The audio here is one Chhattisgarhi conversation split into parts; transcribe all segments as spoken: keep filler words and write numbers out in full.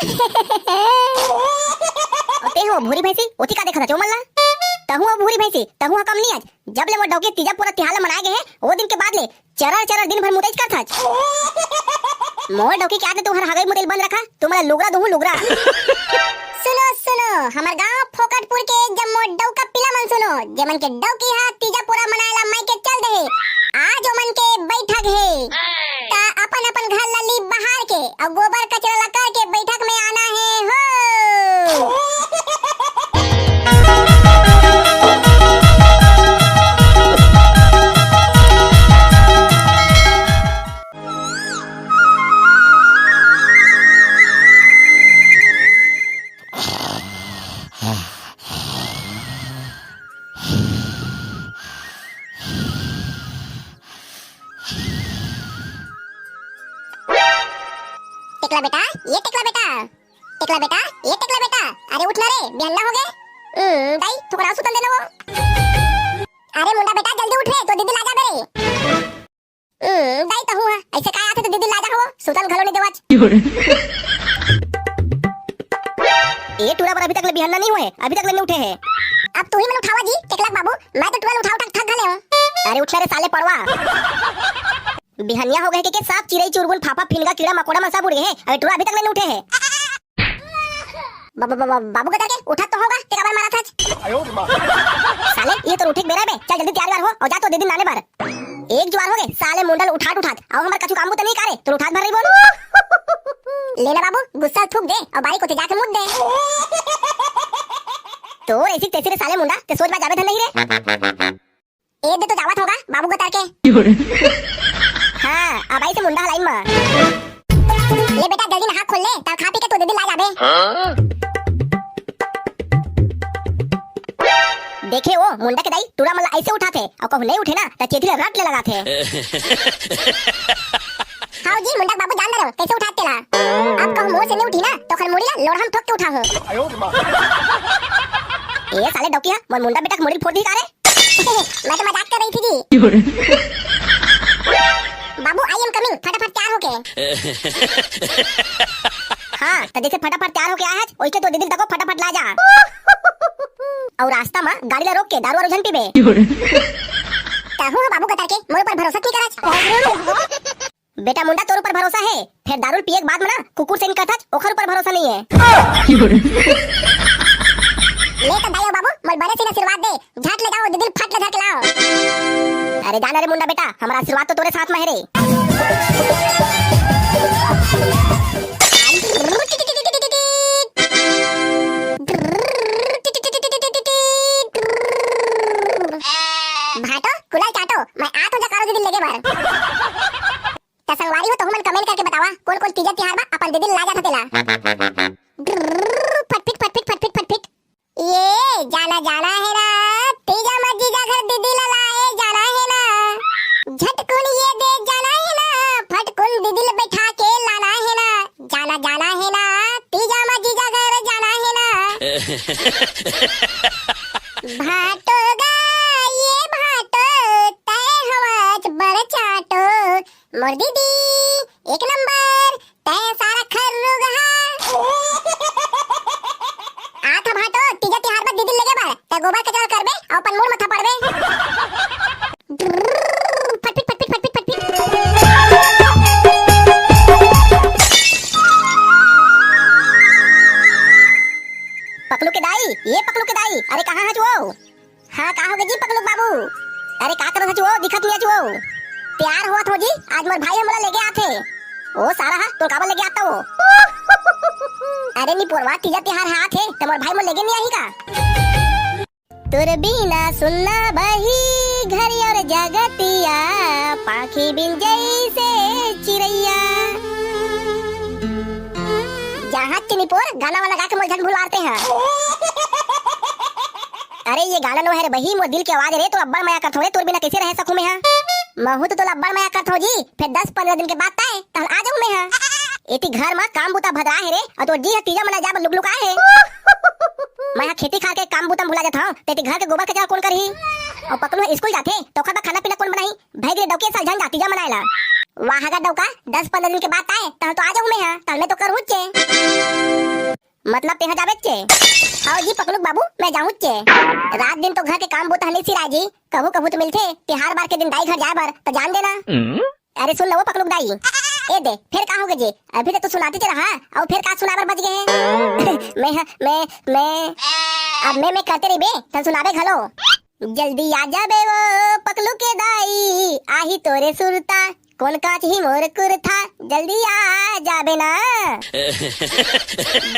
अउ ते हो भूरी भैंसी, ओती का देखत हच ओ मन ला? तहूं हो भूरी भैंसी, तहूं ह कम नहीं आज। जब ले मोर डौकी तीजा पोरा तिहार ला मनाए गे हे, ओ दिन के बाद ले चरर चरर दिन भर मुतइच करथच। मोर डौकी के आते तुहर हगई मुतई ल बंद रखा, तुमला लुगरा दुहूं लुगरा। सुनो सुनो, हमर गांव फोकटपुर के जम्मो डौका पिला मन सुनो, जेमन के डौकी हा तीजा पोरा मनाए ला माई के चल दे हे, आज ओमन के बैठक हे। ता अपन अपन घर ला लीप बहार के अउ गोबर कचरा ला करके बैठक में आना हे हो। टेकला बेटा, ये टेकला बेटा, टेकला बेटा, ये टेकला बेटा, अरे उठ ना रे, बिहन्ना हो गे। हम्म, दाई, थोकरा सुतन देना वो। अरे मुंडा बेटा, जल्दी उठ रे, तो दीदी ला जाबे रे। हम्म, दाई तहूं हा, अइसे काय आथे तो दीदी ला जा हो, सुतन घलो नहीं देवच। ए टूरा बर अभी तक ले बिहन्ना नहीं होए, अभी तक ले नहीं उठे हे। अब तुही मन उठावा जी, टेकला बाबू, मैं तो टूरा ल उठा उठा के थक घले हूं। अरे उठ ना रे साले पड़वा। बिहनिया हो गे हे के, के सब चिरई चुरगुन, फाफा, फिनगा, कीड़ा मकोड़ा मन सब उड़ गे हे। अबे टूरा अभी तक ले नहीं उठे हे। ब-, ब-, ब-, ब-, बाबू गदर के, उठा तो होगा, ते काबर मारत हच? साले, ये तो उठे के बेरा बे। चल जल्दी तैयार व्यार हो अउ जा तो दीदी ल लाने बर। एक जुआर हो गे, साले मुंडा ल उठात उठात। अउ हमर कछु काम बूता नहीं करे, तो उठात भर रही बोल। ले ना बाबू, गुस्सा थूक दे अउ बारी कोती जाके मुत दे। तोर ऐसी तैसी रे साले मुंडा, ते सोच बात जाबे धन नहीं रे। ए दे तो जावत होगा बाबू गदर के। हां, अब आई से मुंडा लाइन में। ले बेटा, जल्दी नहा खोल ले, तब खा पी के तो दीदी ल ला जाबे। देखे ओ मुंडा के दाई, टूरा मन ला अइसे उठाथे, अउ कहूं नहीं उठे ना, त चेथी ला रट ले लगाथे। हां जी, मुंडा बाबू जान दे रहो, कइसे उठाथे तेला। अब कहूं मोर से नहीं उठी ना, तो खन मुड़ी ला लोढ़ा म ठोक के उठाहूं। ए साले डौकिया, मोर मुंडा बेटा के मुड़ी ल फोड़ दी का रे? मैं तो मजाक कर रही थी जी। बाबू, I am coming, फटाफट तैयार होके। हां, त जइसे फटाफट तैयार होके आए हच, वइसे तो दीदी ल तको फटाफट ला जा। अउ रास्ता में गाड़ी ला रोक के दारू वारू झन पीबे। तहूं हा बाबू गदर के, मोर ऊपर भरोसा नहीं करच। बेटा मुंडा, तोर ऊपर भरोसा हे, फेर दारू पिए के बाद में ना कुकुर से करथच, ओखर ऊपर भरोसा नहीं हे। ले तो दाई अउ बाबू, मोर बड़े से आशीर्वाद दे, झट ले जाओ, दीदी ल फट ले धर के लाओ। अरे जा ना रे मुंडा बेटा, हमर आशीर्वाद तो तोरे साथ में हे रे। भाटो, कुला चाटो, मैं आत हो जा कारो दीदी ल लेगे बर। त संगवारी हो, तहू मन comment करके बतावा, कोन कोन तीजा तिहार मा अपन दीदी ल ला जाथा तेला। फटफिट, फटफिट, फटफिट, फटफिट। ये जाना जाना हे ना, तीजा मा जीजा घर दीदी ल लाए जाना हे ना। झटकुन ये दे जाना हे ना, फटकुन दीदी ल बैठा के लाना हे ना। जाना जाना हे ना, तीजा मा जीजा घर जाना हे ना। भाटो गा, ये भाटो, तै हवच बड़ चाटो, मोर दीदी, एक नंबर, तै सारा खर्रुगहा। आथा भाटो, तीजा तिहार बर दीदी ल लेगे बर, तै गोबर कचरा करबे, अउ अपन मुड़ म थपड़बे। फटफिट, फटफिट, फटफिट, फटफिट। पकलू के दाई, ये पकलू के दाई, अरे कहाँ हच वो? हाँ, का होगे जी पकलू बाबू? अरे का करत हच वो, दिखत नहीं हच वो। तैयार होवत हो जी, आज मोर भाई हमला लेगे आथे। ओ सारा हा, तो काबर लेगे आता वो? अरे निपोरवा, तीजा तिहार हा आथे, त मोर भाई मोर लेगे नहीं आही का? तोर बिना सुन्ना बही घर और जगतिया, पाखी बिन जैसे चिरैया। जहाँ के निपोर गाना वाला गा के मोर झन भुलवारते हैं। अरे ये गाना नो हे रे बही, मोर दिल के आवाज रे, तोर अब्बड़ मया करथों रे, तोर बिना कैसे रह सकूं मैं हा? महू तो तोला अब्बड़ मया करथों जी, फेर दस पंद्रह दिन के बाद ताए, तहन आ जाऊं मैं हा। एती घर मा काम बूता भदरा हे रे, अउ तोर जी हा तीजा मना जाब लुकलुका हे। मैं हा खेती खार के काम बूता भुला जाथों, तेती घर के गोबर कचरा कोन करही? अउ पकलू हा स्कूल जाथे, त ओखर बर खाना पीना कोन बनाही? भाई रे डौकी, साल झन जा तीजा मनाए ला। वाह गा डौका, दस पंद्रह दिन के बाद आए, तहन तो आ जाऊं मैं हा, तहन मैं तो करूचे। मतलब तेहा जाबेच के? हव जी पकलुक बाबू, मैं जाहूंच के। रात दिन तो घर के काम बूता ह नइ सिराय जी, कभू कभू तो मिलथे, तिहार बार के दिन दाई घर जाय बर, त जान देना। अरे सुन न वो पकलुक दाई, ए दे, फेर का होगे जी? अभी तक तो सुनातेच रहा, अउ फेर का सुनाय बर बच गे हे? मैं ह, मैं, मैं, अब मैं, मैं करते रहिबे, त सुनाबे घलो। जल्दी आ जाबे वो पकलू के दाई, आही तोरे सुरता, कोन कांच ही मोर कुरथा, जल्दी आ जाबे ना।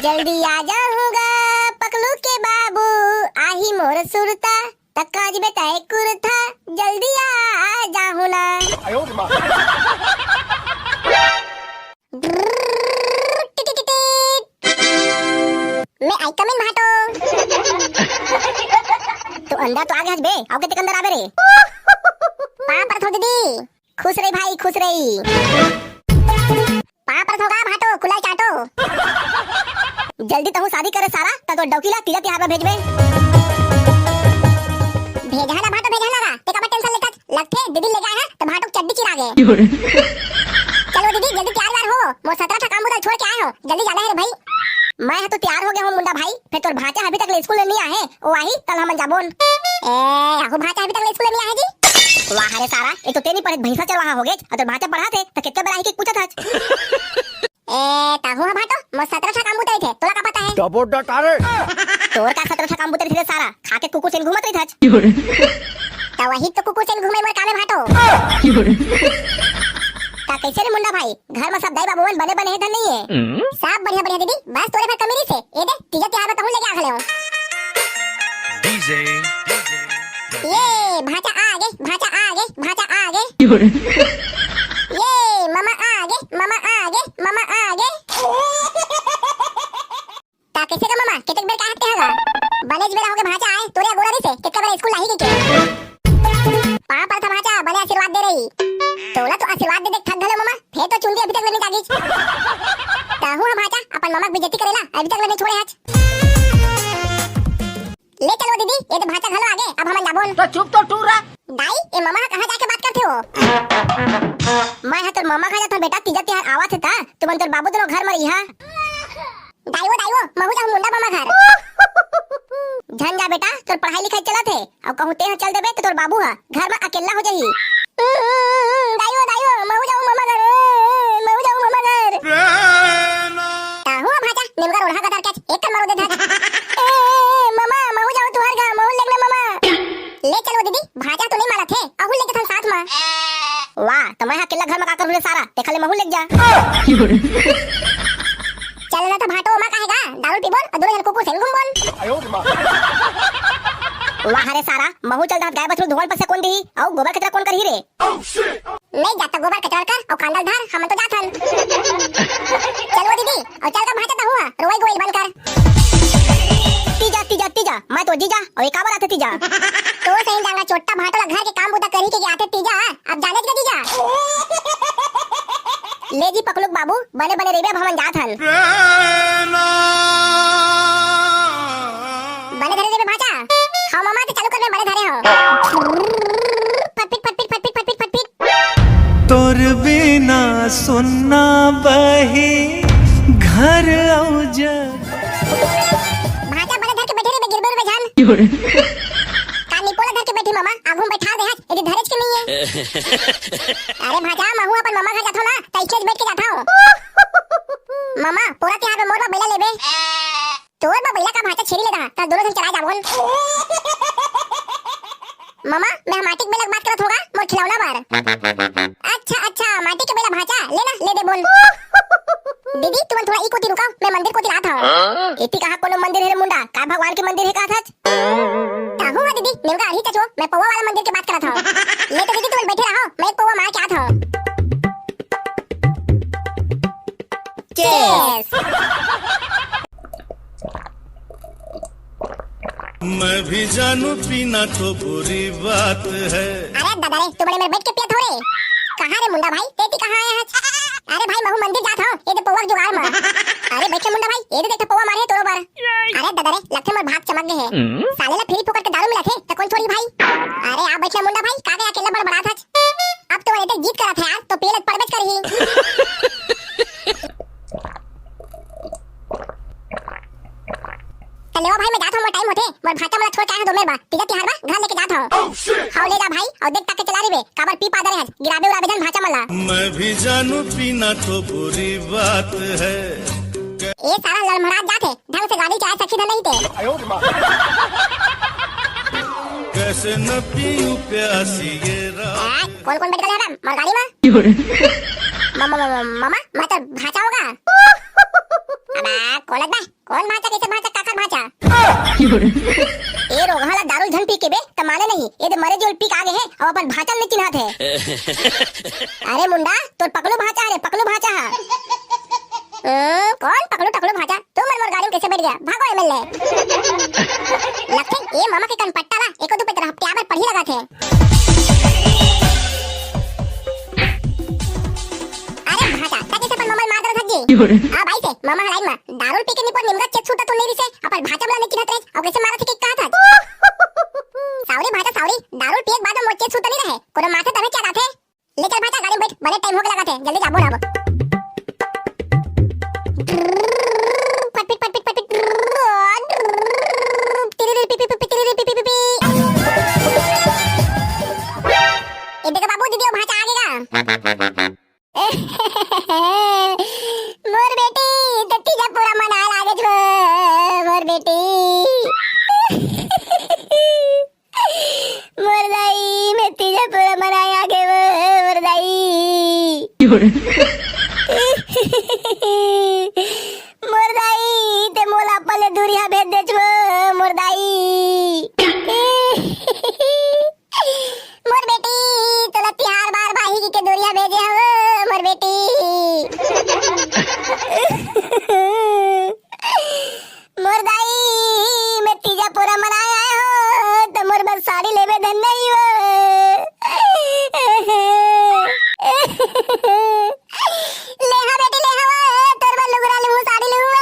जल्दी आ जाहूं गा पकलू के बाबू, आही मोर सुरता, त कांच बेटा ए कुरथा, जल्दी आ जाहूं ना। मैं आई कमिन भाटो। तो अंदर तो आगे हस बे, अउ कतेक अंदर आबे रे। पाँव परत हंव दीदी। खुश रही भाई, खुश रही। पाँव परत हंव गा भाटो, कुला चाटो। जल्दी तहूं शादी करे सारा, त तोर डौकी ला तीजा तिहार म भेजबे। भेजहूं ना भाटो, भेजहूं ना गा, ते काबर tension लेथस? लगथे दीदी ले गे हे, त भाटो के चड्डी चिरा गे। चलो दीदी, जल्दी तियार वार हो, मोर सतरा ठा काम बूता छोड़ के आय हंव, जल्दी जाना हे रे भाई। मैं ह तो तियार हो गे हंव मुंडा भाई, फेर तोर भांचा ह अभी तक ले स्कूल ले नइ आय हे, ओ आही, तब हमन जाबोन। ए, आहू भांचा ह अभी तक ले स्कूल ले नइ आय हे जी? वाह रे सारा, एक तो तें नइ पढ़े भैंसा चरवाहा हो गेच, अउ तोर भांचा पढ़त हे, त कतका बेर आही के पूछत हस। ए, तहूं ह भाटो, मोर सतरा ठा काम बूता रहिथे, तोला का पता हे? डबो डटारे। तोर का सतरा ठा काम बूता रहिथे रे सारा, खा के कुकुर सेन घूमत रहिथच। त वही तो कुकुर सेन घूमे मोर काम हे भाटो। त कइसे रे मुंडा भाई, घर म सब दाई बाबू मन बने बने हे धन नइ हे? सब बढ़िया बढ़िया दीदी, बस तोरे भर कमी रहिसे। ए दे, तीजा तिहार म तहूं ले गे आय हस। DJ, ये भांचा आ गे, भांचा आ गे, भांचा आ गे। ये ममा आ गे, ममा आ गे, ममा आ गे। त कइसे गा ममा, कतेक बेर काहत हे गा? बनेच बेरा होगे भांचा आय, तोरे अगोरा रहिसे, कतका बेरा स्कूल आही कहिके। पाँव परत हंव भांचा, बने आशीर्वाद दे रही। तोला तो आशीर्वाद दे दे के थक घलो ममा, फेर तो चुंदी अभी तक ले नइ जागिस। तहूं ह भांचा, अपन ममा के बेइज्जती करे ला, अभी तक ले नइ छोड़े हच। ले चलो दीदी, ए दे भांचा घलो आगे, अब हमन जाबोन। त चुप तो टूरा। दाई, ए ममा ह कहां जाके बात करथे हो? मैं ह तोर ममा कहां जाथंव बेटा, तीजा तिहार आवत हे त, तुमन तोर बाबू दोनों घर म रहिहा। दाई वो, दाई वो, महूं जाहूं मुंडा ममा घर। झन जा बेटा, तोर पढ़ाई लिखाई चलत हे, अउ कहूं तें ह चल देबे त तोर बाबू ह घर म अकेल्ला हो जाही। हम्म, दाई वो, दाई वो, महूं जाहूं ममा घर, ए, महूं जाहूं ममा घर। तहूं ह भांचा, निमगर ओढ़ा गदर के एक कन मारो दे धर। ए, ममा, महूं जाहूं तुंहर घर, महूं लेगना ममा। ले चलो दीदी, भांचा तो नइ मानत हे, अहूं ले चलथन साथ म। वाह, त मैं ह अकेल्ला घर म का करहूं रे सारा, तेखर ले महूं लेग जा। चल ना त भाटो, ओमा काहे गा, दारू पीबोन, अउ दूनों झन कुकुर सेन घूमबोन। वाह रे सारा, महूं चल दात गाय बछरू धोवन पसे कोन दिही, अउ गोबर कचरा कोन करही रे? नइ जात गोबर कचरा कर अउ कांदा ल धर, हमन तो जाथन। चल वो दीदी, अउ चल गा भांचा तहूं ह, रोवई गोवई बंद कर। तीजा, तीजा, तीजा, मैं तो जीजा, अउ ए काबर आथे तीजा? तोर सही जांगा चोट्टा भांटो ला घर के काम बूता करही के आथे तीजा, अब जानेच गा जीजा। ले जी पकलुक बाबू, बने बने रहिबे, अब हमन जात हन। बने धरे रहिबे भांचा। हव ममा, ते चालू कर, मैं बने धरे हंव। फटफिट, फटफिट, फटफिट, फटफिट, फटफिट। तोर बिना सुन्ना बही घर अउ जग। भांचा बने धर के बइठे रहिबे, गिरबे उरबे झन। का निपोला धर के बइठी ममा, आगू म बइठा दे हस, एदे धरेच के नइ हे। अरे भांचा, महूं अपन ममा घर जाथंव ना, त इचेच बइठ के जाथंव। ममा, पोरा तिहार म मोर बर बइला लेबे। तोर बर बइला का भांचा, छेरी ले दहा, त दूनों झन चराय जाबोन। ममा, मैं ह माटी के बइला के बात करत हंव गा, मोर खिलौना बर। अच्छा, अच्छा, माटी के बइला भांचा, ले ना, ले देबोन। दीदी, तुमन थोड़ा ई कोती रुकव, मैं मंदिर कोती ल आत हंव। एती कहां कोनो मंदिर हे रे मुंडा? का भगवान के मंदिर हे कहत हच? तहूं ह दीदी, निमगा अरही चचो, मैं पौवा वाला मंदिर के बात करत हंव। ले तो दीदी, तुमन बइठे रहव, मैं एक पौवा मार के आत हंव। Cheers। मैं भी जानू पीना तो बुरी बात है। अरे ददा रे, तैं बड़े मेर बइठ के पियत हस रे। कहां रे मुंडा भाई, तें एती कहां आय हच? अरे भाई, महूं मंदिर जात हंव, ए दे पौवा के जुगाड़ म। अरे बइठ ले मुंडा भाई, ए दे देख तो पौवा मारे हे तोरो बर। अरे ददा रे, लगथे मोर भाग चमक गे हे। साले ला free फोकट के दारू मिलत हे, त कोन छोड़ही भाई? अरे आ बइठ ले मुंडा भाई, का गे अकेल्ला बड़बड़ात हच? अब तो एदे जिद करत हे यार, त पिए ल पड़बेच करही। लेवा भाई, मैं जात हूँ, मोर टाइम होथे, मोर भांचा मन ला छोड़ के आए हंव दो मेर बा, ठीक है तिहार बा, घर लेके जात हूँ। हाव ले जा भाई, अउ देख ताके चला रहिबे, काबर पी पादे रहत, गिराबे उराबे झन भांचा मन ला। मैं भी जानू पीना तो बुरी बात है। ए सारा लड़मड़ात जात हे, ढंग से गाड़ी चलाए सखी धन नहीं ते। कैसे न पीऊं प्यासी ये रात। आ, कौन कौन बैठ गए हवे मोर गाड़ी में? मामा, मामा, मामा, मैं तो भांचा होगा। अबे, कोलत बा, कौन भांचा, कैसे भांचा, काकर भांचा? ए रोगहा ला दारू झन पी के बे, त माने नहीं, ये दे मरे जोल पी के आगे हे, अउ अपन भांचा नहीं चिन्हात हे। अरे मुंडा, तोर पकलू भांचा हरे, पकलू भांचा हा। हम्म, कौन पकलू टकलू भांचा? तू मन मोर गाड़ी में कैसे बैठ गया? भागो एमएलए। लगथे ए मामा के कनपट्टा ला, एको दू पे तरह प्यार पर पढ़ी लगा थे। अरे भांचा, ता कैसे अपन मामा मार दे थक जी? आ भाई से, मामा हलाई मा, दारू पी के निपोर निमगा चेत छूटा तो नहीं रिसे, अपन भांचा वाला नहीं चिन्हत रहे, अउ कैसे मारा थे कि कहा था? सावरी भांचा सावरी, दारू पिए के बाद में मोर चेत छूटा नहीं रहे, कोनो माथे तमे क्या आथे? ले चल भांचा, गाड़ी में बैठ, बने टाइम होके लगा थे, जल्दी जाबो ना अब। पटपिट, पटपिट, पटपिट। ए देखो बाबू, दीदी, वो भांचा आगे का। मोर बेटी, तो तीजा पूरा मनाए लागे छो, मोर बेटी। मोर दाई, मैं तीजा पूरा मनाए आगे वो, मोर दाई। मोर दाई, ते मोला अपन ले दूरिहा भेज दे छो, मोर दाई। मोर बेटी, तोला तिहार बार भाई के दूरिहा भेजे हव, मोर बेटी। मोर दाई, मैं तीजा पूरा मनाए आए हो, त मोर बर साड़ी लेबे धन नहीं हो। ले हा बेटी, ले हा, तोर बर लुगरा लूहूं, साड़ी लूहूं,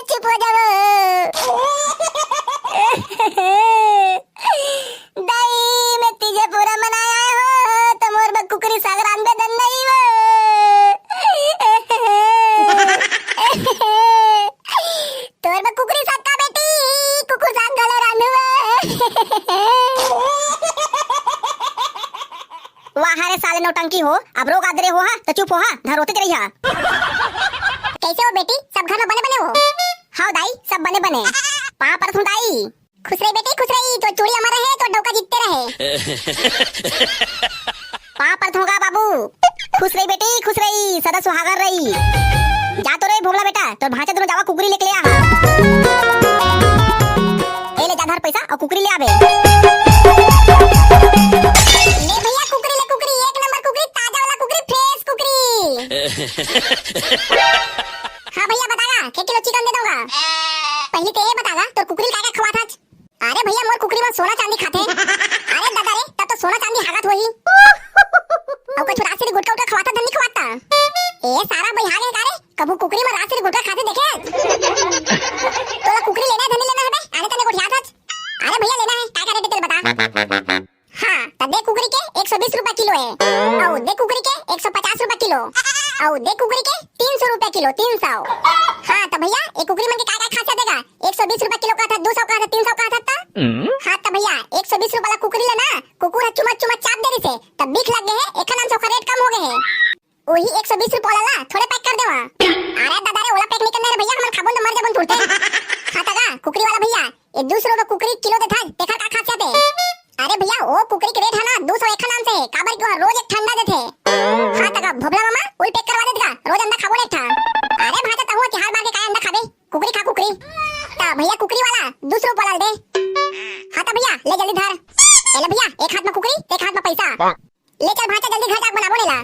चुप हो जावो। दाई, मैं तीजा पूरा मनाए आए हो, त मोर बर कुकरी साग रांधबे धन नहीं हो। तोर बर कुकरी साग का बेटी, कुकुर साग घलो रांधू। वाह रे साले नौटंकी हो, अब रोग आदरे हो हा, त चुप हो हा, धरोते रही हा। कैसे हो बेटी, सब घर में बने बने हो? हाव दाई, सब बने बने। पाँव परत हूँ दाई। खुश रही बेटी, खुश रही, तो चूड़ी अमर रहे, तो डौका जीतते रहे। पाँव परत हूँ गा बाबू। खुश रही बेटी, खुश रही, सदा सुहागन रही। जा तो रे भोमला बेटा, तोर भांचा दोनों जावा कुकरी लेके ले आ। ए ले जा धर पैसा अउ कुकरी ले आबे। ले भैया कुकरी, ले कुकरी, एक नंबर कुकरी, ताजा वाला कुकरी, फ्रेश कुकरी। हाँ भैया बता गा, के किलो चिकन दे दो गा। पहली ते ये बता गा, तोर कुकरी का का खवात हच? अरे भैया, मोर कुकरी मन सोना चांदी खाथे। अरे दादा रे, तब तो सोना चांदी हागत होही। अउ कुछ राजश्री गुटखा उटखा खवाता धन नहीं खवाता? ए सारा बइहा गे का रे, कभू कुकरी मन राजश्री गुटखा खाते देखे? तोला कुकरी लेना है धन नहीं लेना है बे? आने तने गोठियात हच। अरे भैया लेना है, काय का रेट है तेल बता। हाँ, त दे कुकरी के एक सौ बीस रुपया किलो है, अउ दे कुकरी के एक सौ पचास रुपया किलो, अउ दे कुकरी के तीन सौ रुपया किलो, तीन सौ। हाँ, त भैया, ये कुकरी मन के का का खासियत हे गा? एक सौ बीस रुपया किलो कहत हस, दू सौ कहत हस, तीन सौ कहत हस त? हाँ, त भैया, एक सौ बीस रुपया वाला कुकरी ला ना, कुकुर ह चुमा चुमा चाप दे रिसे, त बिख लग गे हे, एखर नाम से ओखर रेट कम हो गे हे। वही एक सौ बीस रुपया वाला ला थोड़े पैक कर देवा। अरे दादा रे, ओला पैक नहीं करना रे भैया, हमन खाबो न त मर जाबो तुरते। हाँ त गा, कुकरी वाला भैया, ये दू सौ रुपया कुकरी किलो देथस, तेखर का खासियत हे? अरे भैया, वो कुकरी के रेट है ना दू सौ एक नाम से, काबर कि वो रोज एक ठंडा देथे। हाँ त गा, भोभला मामा, उल पैक करवा देत गा, रोज अंडा खाबो ना एक ठा। अरे भांचा, तहूँ तिहार बार के काय अंडा खाबे? कुकरी खा कुकरी। त भैया कुकरी वाला दू सौ रुपया वाला दे। हाँ त भैया, ले जल्दी धर। ए ले भैया, एक हाथ में कुकरी, एक हाथ में पैसा। ले चल भांचा, जल्दी घर जाके बनाबो नेला।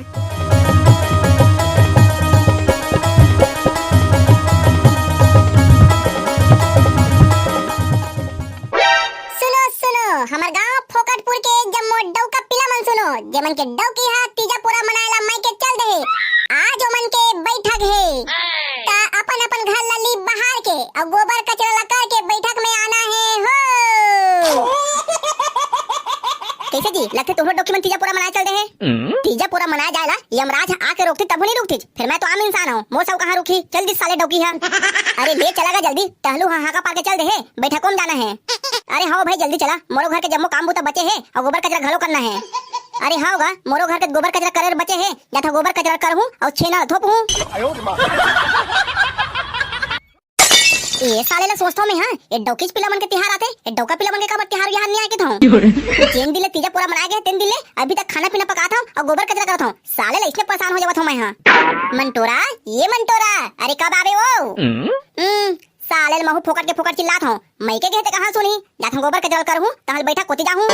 सुनो सुनो, हमर गांव फोकटपुर के जम्मो डौका पिला मन सुनो, जेमन के डौकी हा तीजा पूरा मनाए ला मायके चल दे हे, आज ओमन के बैठक हे। त अपन अपन घर ला लीप बहार के अउ गोबर कचरा ला करके बैठक में आना हे हो। कैसे लगथे तुहरो डौकी मन तीजा पोरा मनाए चल दे हे। तीजा पोरा मनाए जाए ला यमराज ह आके रोकती तभो नहीं रुकतीच। फिर मैं तो आम इंसान हूँ, मोर सब कहाँ रुकी? चल दिस साले डौकी ह। अरे ले चला गा जल्दी, टहलू ह हाका पार के चल दे हे, बैठा कोम जाना है। अरे हाँ भाई जल्दी चला, मोरो घर के जम्मो काम बूता बचे हे और गोबर कचरा घलो करना है। अरे हाँ गा, मोरो घर के गोबर कचरा करे बचे हे, जाथा गोबर कचरा करहूँ और छेना ल थोपहूँ। ए साले ला सोचथव मैं, हाँ, ए डौकीच पिला मन के तिहार आथे, ए डौका पिला मन के काबर तिहार बिहार नइ आए के थव? जेन दिन ले तीजा पोरा मनाए गे, तेन दिन ले अभी तक खाना पीना पकात हव अउ गोबर कचरा करत हव। साले ला इसने परेशान हो जावत हव मैं, हाँ। मंटोरा, ये मंटोरा, अरे कब आबे वो? हम्म, साले ला महू फोकट के फोकट चिल्लात हव, मइके गे हे ते कहाँ सुनही? जाथव गोबर कचरा करहूँ, तहाँ ले बैठा कोती जाहूँ।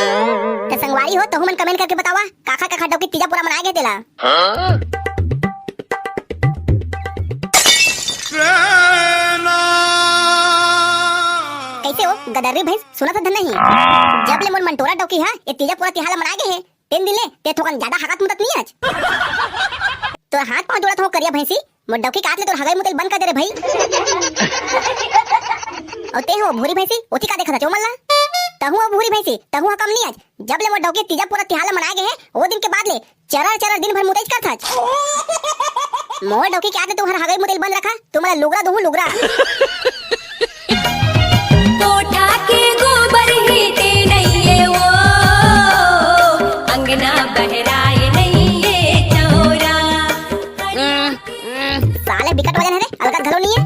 त संगवारी हो, तहू मन comment करके बतावा, काखर काखर डौकी तीजा पोरा मनाए गे हे तेला। कैसे हो गदर्री भैंस, सुनत हस धन नहीं? जब ले मोर मंटोरा डौकी हा ये तीजा पोरा तिहार ला मनाए गे हे, तेन दिन ले ते थोकन ज्यादा हाकत मुतत नहीं आज। तोर हाथ पाँव जोड़त हव करिया भैंसी, मोर डौकी के आत ले तोर हगई मुतई ल बंद कर दे रे भाई। अउ ते हो भूरी भैंसी, ओती का देखत हच ओ मन ला? तहूँ हो भूरी भैंसी, तहूँ हा कम नहीं आज। जब ले मोर डौकी तीजा पोरा तिहार ला मनाए गे हे, ओ दिन के बाद ले चरर चरर दिन भर मुतईच करथच। मोर डौकी के आत ले तुहर हगई मुतई ल बंद रखा, तुमन ला लुगरा दुहूँ लुगरा। कोठा के गोबर हे ते नइये वो, अंगना बहराए नइये चौरा। हम्म, हम्म, साले बिकट वजन हे रे, अलगत घलो नइये।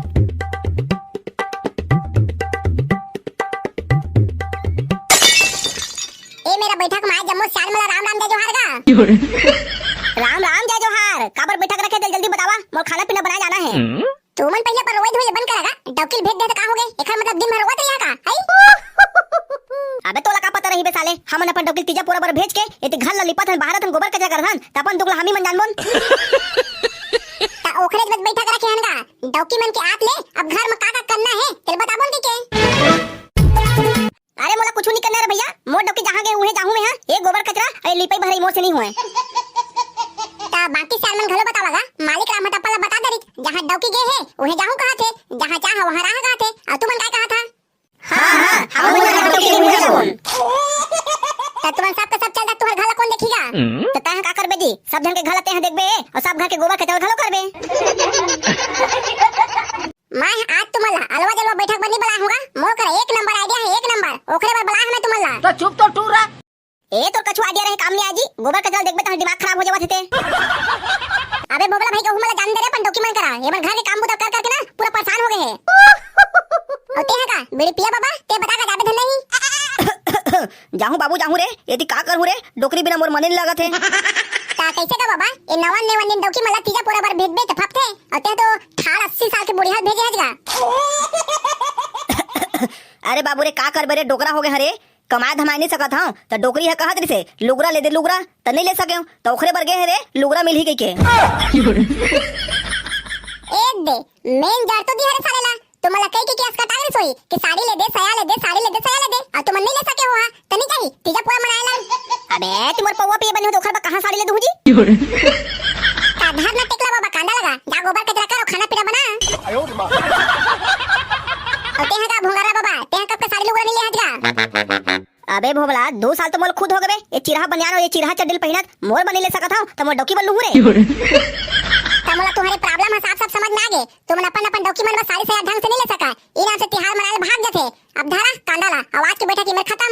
ए मेरा बैठक माय जम्मो सियान मन ला राम राम जय जोहार गा। राम राम जय जोहार, काबर बैठक रखे तेल जल्दी बतावा, मोर खाना पीना बनाए जाना हे। तुमन पहिले अपन रोवई धोवई बंद करा गा, डौकी ल भेज दे त का होगे? एखर मतलब दिन भर रोवत रहिहा का? हई? अबे तोला का पता रही बे साले, हमन अपन डौकी ल तीजा पोरा बर भेज के एती घर ल लिपत हन, बहारत हन, गोबर कचरा करत हन, त अपन दुख ल हमी मन जानबोन। त ओखरे बर बैठक रखे हन गा, डौकी मन के आत ले अब घर म का का करना हे, तेल बताबोन कहिके। अरे मोला कुछु नहीं करना रे भैया, मोर डौकी जहाँ गे उहें जाहूँ मैं, हाँ। ये गोबर कचरा, ये लिपई बहरई मोर से नहीं होए। त बाकी सियान मन घलो बतावा गा, मालिक राम ह त अपन ला बता दे रिहिस, जहाँ डौकी गे हे, उहें जाहूँ कहत हे, जहाँ चाह वहाँ राह कहत हे, अउ तुमन काय कहत हा? हाँ, हाँ, हम उहें डौकी गे उहें जाहूँ। त तुमन सब के सब चल जा, तुहर घर ला कोन देखही गा? त तैं ह का करबे जी, सब झन के घर ला तैं ह देखबे, अउ सब घर के गोबर कचरा घलो करबे। मैं आज तुमन ला अलवा जलवा बैठक बर नी बलाए हँव गा। मोर करा एक नंबर idea हे, एक नंबर। ओखरे बर बलाए हँव मैं तुमन ला। त चुप तो टूरा। ए, तोर कछु idea रहे काम नइ आय जी। गोबर कचरा देखबे तहाँ दिमाग खराब हो जावत हे ते। अबे भोभला भाई के उहू मन ला जान दे रे अपन डौकी मन करा। एमन घर के काम बुता कर करके ना पूरा परेशान हो गे हे। अउ ते ह का बीड़ी पिया बाबा, ते बता का जाबे धन नहीं। जाहूँ बाबू जाहूँ रे, एती का करहूँ रे, डोकरी बिना मोर मने नइ लागत हे। त कइसे का बाबा, ए नवा नेवन दिन डौकी मन ला तीजा पोरा बर भेजबे त फपथे, अउ ते तो ठार अस्सी साल के बुढ़िया भेजे हस गा। अरे बाबू रे, का करबे रे, डोकरा हो गे हरे, कमाए धमाए नइ सकत हँव, त डोकरी ह कहत रिहिसे, लुगरा ले दे लुगरा, त नइ ले सकेंव, त ओखरे बर गे हे रे, लुगरा मिलही कहिके। ए दे, मेन जर तो दिया रे साले ला, तुमन ला कहि के कि असकटा गे रिहिस होही कि साड़ी ले दे, सया ले दे, साड़ी ले दे, सया ले दे। अउ तुमन नइ ले सके हो हा, त नइ चाही, तीजा पोरा मनाए ला। अबे, तुमन पौवा पिए बने हो त ओखर बर कहाँ साड़ी ले दूहूँ जी? का धर ना टेकला बाबा, कांदा लगा, जा गोबर कचरा कर अउ खाना पीना बना। अउ ते हा का भोंगरा बाबा, ते हा कब के साड़ी लुगरा नइ ले हस गा? अबे भोभला, दू साल तो मोला खुद हो गे बे, ये चिरहा बनियान अउ ये चिरहा चड्डी ल पहिनत, मोर बर नइ ले सकत हँव, त मोर डौकी बर लूहूँ रे। त मोला तुम्हर problem ह साफ साफ समझ में आ गे, तुमन अपन अपन डौकी मन बर साड़ी सया ढंग से नइ ले सका, ई नाम से तिहार मनाए ले भाग जाथे। अब धरा कांदा ला, अउ आज के बैठक इमर खतम।